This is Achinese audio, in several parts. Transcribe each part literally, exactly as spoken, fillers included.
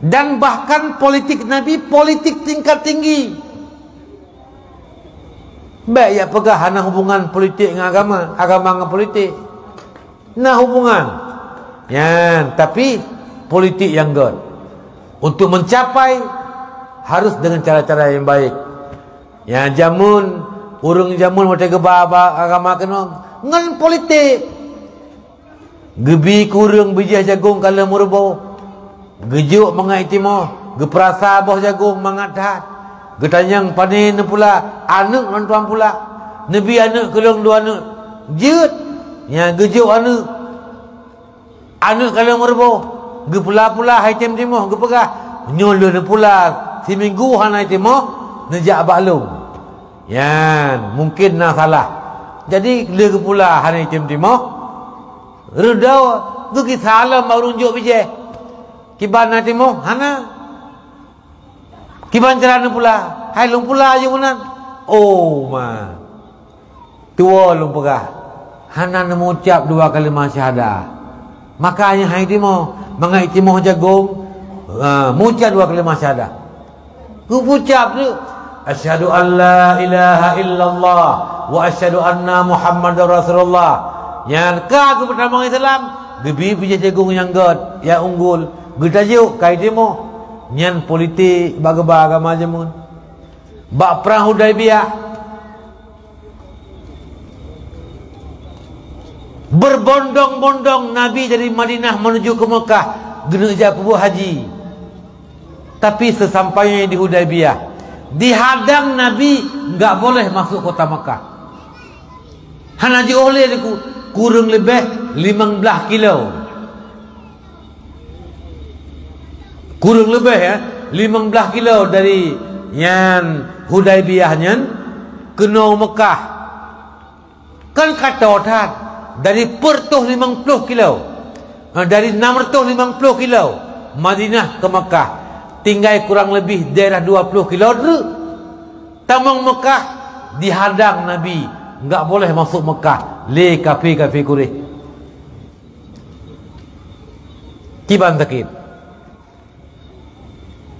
Dan bahkan politik Nabi politik tingkat tinggi. Bék jak peugah hana hubungan politik ngon agama, agama ngon politik. Na hubungan. Nyan, tapi politik nyang gét. Untuk mencapai harus dengan cara-cara yang baik. Nyan jameun, ureuëng jameun watée geuba ba-, agama keunoe ngon politik. Geubi keu ureuëng bijéh jagong ka lheueh meuruboh. Geujok mangat timoh, geupeurasa boh jagong mangat that. Geutanyong pane neupula, aneuëk lôn tuan pula. Neubi aneuëk keu lôn dua aneuëk. Jeuet, nyan geujok aneuëk. Aneuëk ka lheueh meuruboh, geupula-pula hai tem timoh, geupeugah, "Nyoe lheueh neupula, siminggu hana timoh, neujak bak lôn." Nyan, mungkin na salah. Jadi, lheueh geupula hana tem timoh, reudoh geugisa lom bak ureuëng jok bijéh. Kiban na timoh, hana. Kiban cara neupula? Hai lôn pula aju meunan. Oh, ma. Tuwoe lôn peugah, hana neumucab dua kalimah syahadah. Maka nyan hai timoh, mangat timoh jagong, ah, mucab dua kalimah syahadah. Geupucab tu, "Asyhadu an la ilaha illallah wa asyhadu anna Muhammadar Rasulullah." Nyan ka geupeutamong Islam, geubi bijéh jagong nyang gét, nyang unggul, geutajuk keu hai timoh. Nyan politik bak geuba agama jameun. Bak Prang Hudaibiyah, berbondong-bondong Nabi dari Madinah menuju ke Mekah, geuneuk jak peubuet haji. Tapi seusampainya di Hudaibiyah, dihadang Nabi, enggak boleh masuk kota Mekah. Hana jiôh lé ku-, kureueng leubeh limong blaih kilo. Kureueng leubeh, ya, limong blaih kilo dari nyan Hudaibiyah nyan keunoe Mekah. Kan ka toe that, dari peuet reutôh limong ploh kilo. Ha, dari nam reutôh limong ploh kilo Madinah ke Mekah. Tinggai kurang lebih daerah dua ploh kilo treuk. Tamong Mekah, dihadang Nabi, enggak boleh masuk Mekah lé kafé-kafé Quraisy. Kiban sakét.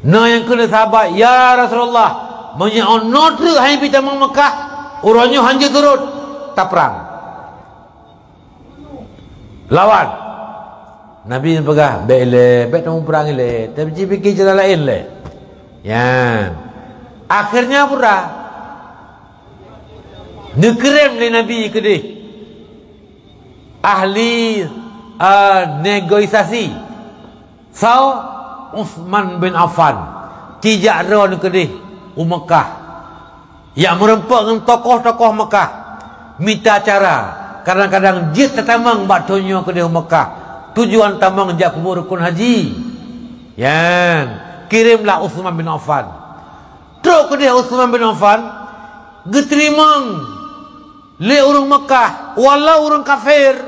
Na nyang kheun lé sahabat, "Ya Rasulullah, meunyoe 'oh noe treuk han pih tamong Mekah, uroe nyoe hanjeuet turot, taprang. Lawan." Nabi peugah, "Bék ilée, bék tamuprang ilée, tapi ci pike cara laén lé." Nyan. Akhirnya pura. Neukirém lé Nabi keudeh ahli, eh, negosiasi. Soe? Utsman bin Affan. Ci jak droeneuh keudeh u Mekah. Jak meurumpok ngon tokoh-tokoh Mekah. Mita cara. Kadang-kadang jeuet tatamong bak thon nyoe keudeh u Mekah. Tujuan tamong jak peubuet rukun haji. Nyan. Kirémlah Utsman bin Affan. Trok keudeh Utsman bin Affan. Geuteurimong lé ureuëng Mekah, walau ureuëng kafé,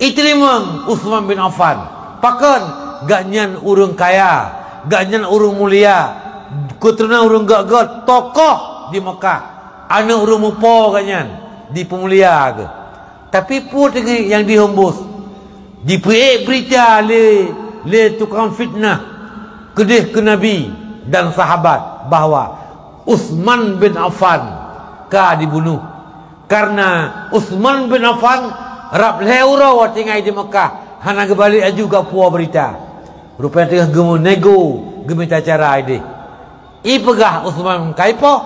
iteurimong Utsman bin Affan. Pakon? Gobnyan ureuëng kaya, gobnyan ureuëng mulia, keuturonan ureuëng gét-gét, tokoh di Mekah, aneuëk ureuëng mupo gobnyan, dipeumulia geuh. Tapi peue teungoh nyang dihembus? Jipeuék beurita lé, lé tukang fitnah keudeh keu Nabi dan sahabat bahwa Utsman bin Affan ka dibunoh. Karena Utsman bin Affan rab lhée uroe tinggai di Mekah, hana geubalek laju geupuwoe beurita. Rupanya teungoh geumeunego, geumita cara ideh. Ipeugah Utsman kaipoh,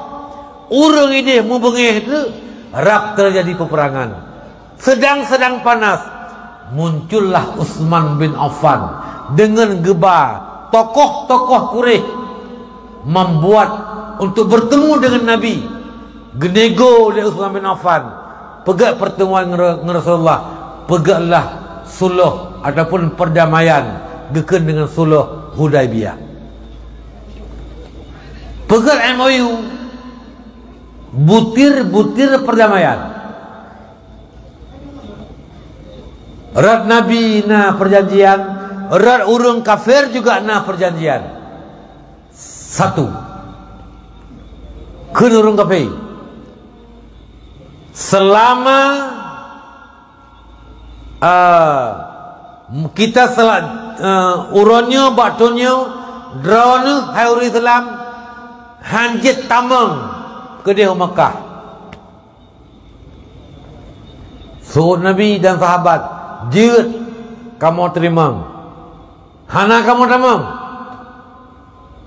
ureuëng ideh mubeungéh teuk, rab teujadi peupeurangan. Sedang-sedang panas, muncullah Utsman bin Affan deungon geuba tokoh-tokoh Quraisy membuat untuk bertemu dengan Nabi. Geunego lé Utsman bin Affan, peugét pertemuan ngon, ngon Rasulullah, peugétlah suluh ataupun perdamaian geukheun deungon suluh Hudaibiyah. Peugét M O U, butir-butir perdamaian. Rot Nabi na perjanjian, rot ureuëng kafir juga na perjanjian. Satu. Kheun ureuëng kafé. Selama, ah, kita sela-, Eh, uroe nyoe bak thon nyoe, droeneuh hai ureuëng Islam, han jeuet tamong keudeh u Makkah. Seuôt Nabi dan sahabat, "Jeuet, kamoe teurimong. Hana kamoe tamong.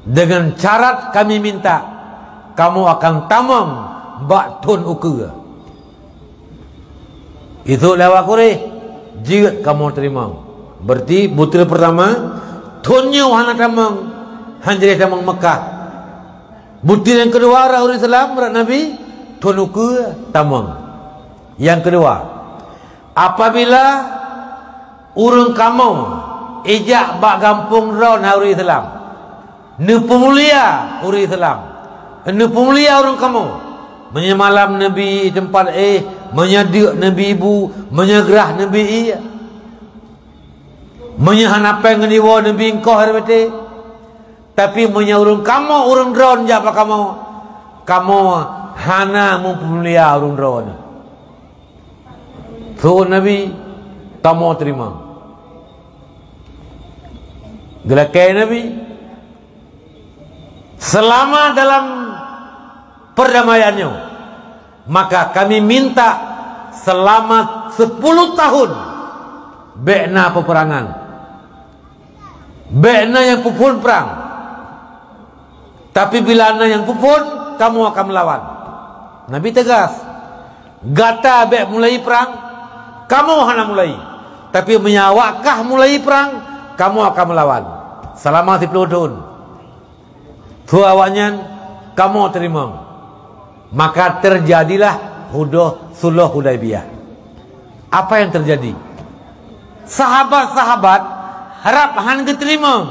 Deungon syarat kami minta, kamoe akan tamong bak thon ukeue." Iseuôt lé awak Quraisy, "Jeuet, kamoe teurimong." Berarti butir pertama, thon nyoe hana tamong, han jeuet tamong Mekah. Butir nyang keudua, rot ureuëng Islam, rot Nabi, thon ukeue tamong. Nyang keudua, apabila ureuëng kamoe ijak bak gampông droe na ureuëng Islam, neupeumulia ureuëng Islam, neupeumulia ureuëng kamoe. Meunyoe malam neubi teumpat éh, meunyoe deuk neubi bu, meunyoe grah neubi ié, meunyoe hana péng ngon iwoe neubi eungkoh R B T. Tapi meunyoe ureuëng kamoe, ureuëng droe jak bak kamoe, kamoe hana meupeumulia ureuëng droe nyoe. Seuôt Nabi, "Kamoe teurimong." Geulakée Nabi, "Selama dalam perdamaian nyoe, maka kami minta selama sepuluh tahun bék na peperangan." Bék na nyang peuphon prang. Tapi bila na nyang peuphon, kamoe akan meulawan. Nabi teugas, "Gata bék mulai prang, kamoe hana mulai. Tapi meunyoe awak kah mulai prang, kamoe akan meulawan." Selama siploh thon. Su awaknyan, "Kamoe teurimong." Maka terjadilah hudoh, Sulh Hudaibiyah. Apa yang terjadi? Sahabat-sahabat harab han geuteurimong.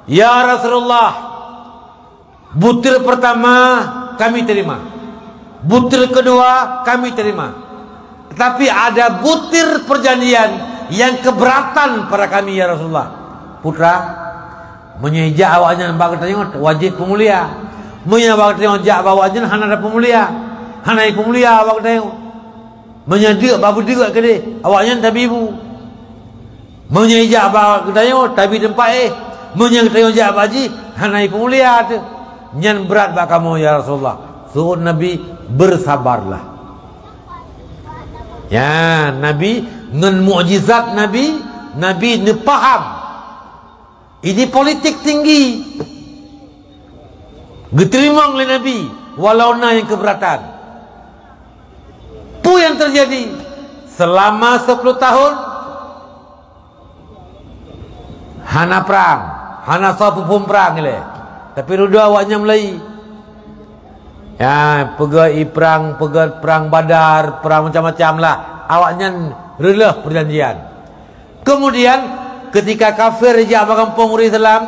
"Ya Rasulullah, butir pertama kami terima. Butir kedua kami terima. Tapi ada butir perjanjian yang keberatan pada kami, ya Rasulullah." Putra, meunyoe ijak awaknyan bak geutanyoe, wajéb peumulia. Meunyoe bak geutanyoe jak bak awaknyan hana ada peumulia, hana peumulia bak geutanyoe. Meunyoe deuk bak beudeuk keudeh, awaknyan tabi bu. Meunyoe ijak bak geutanyoe, tabi teumpat éh. Meunyoe geutanyoe jak bak jih, hana peumulia teuh. Nyan brat bak kamoe, ya Rasulullah. Seuôt Nabi, "Bersabarlah." Ya, Nabi ngon mukjizat Nabi, Nabi neupaham. Ini politik tinggi. Geuteurimong lé Nabi, walau na nyang keberatan. Peue nyang terjadi? Selama sepuluh tahun, hana prang, hana soe peuphon prang ilée. Tapi dudoe awaknyan mulai. Ya, peugét ié prang, peugét prang Badar, prang macam-macam lah. Awaknyan reuloh perjanjian. Kemudian, ketika kafir jak bak gampông ureuëng Islam,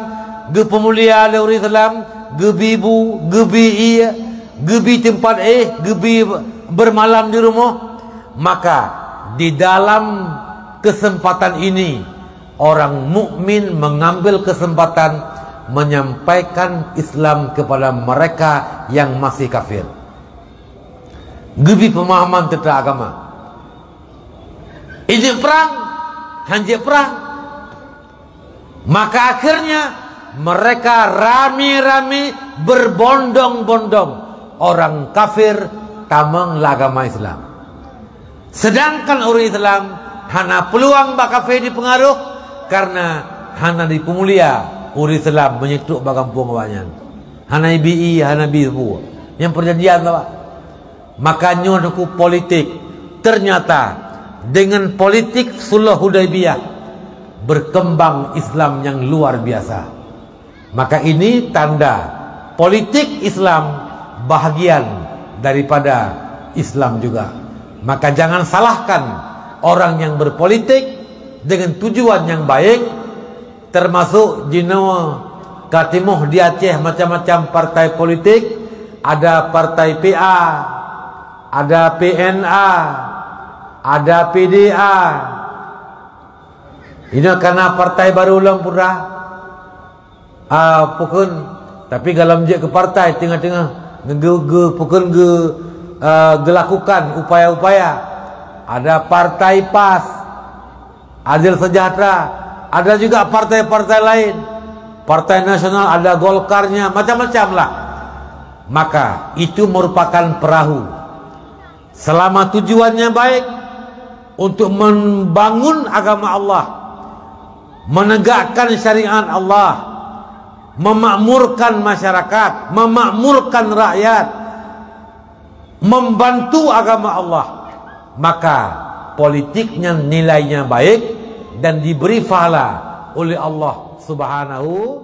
geupeumulia lé ureuëng Islam, geubi bu, geubi ié, geubi teumpat éh, geubi bermalam di rumoh, maka di dalam kesempatan ini, orang mukmin mengambil kesempatan menyampaikan Islam kepada mereka yang masih kafir. Geubi peumahaman teuntang agama. Ijeuet prang, han jeuet prang. Maka akhirnya mereka rame-rame berbondong-bondong orang kafir tamong lam agama Islam. Sedangkan ureuëng Islam hana peuluang bak kafé jipeungaroh, kareuna hana jipeumulia ureuëng Islam meunyoe trok bak gampông awaknyan. Hana ibi ié, hana ibi bu. Nyang perjanjian saban. Maka nyoe teungku politik. Ternyata dengan politik Sulh Hudaibiyah berkembang Islam yang luar biasa. Maka ini tanda politik Islam bahagian daripada Islam juga. Maka jangan salahkan orang yang berpolitik dengan tujuan yang baik, termasuk jinoe ka timoh di Aceh macam-macam partai politik, ada partai P A, ada P N A, ada P D A. Inoe kana partai baru lom putra. Ah, pukon, tapi galom jeuet keu partai teungoh-teungoh geu-, geu-, pukon geu-, ah, geulakukan upaya-upaya. Ada partai pas, Adil Sejahtera, Ada juga partai-partai lain. Partai nasional, ada Golkarnya, macam-macam lah. Maka itu merupakan perahu. Selama tujuannya baik, untuk membangun agama Allah, menegakkan syariat Allah, memakmurkan masyarakat, memakmurkan rakyat, membantu agama Allah, maka politik nyan nilainya baik dan diberi pahala oleh Allah Subhanahu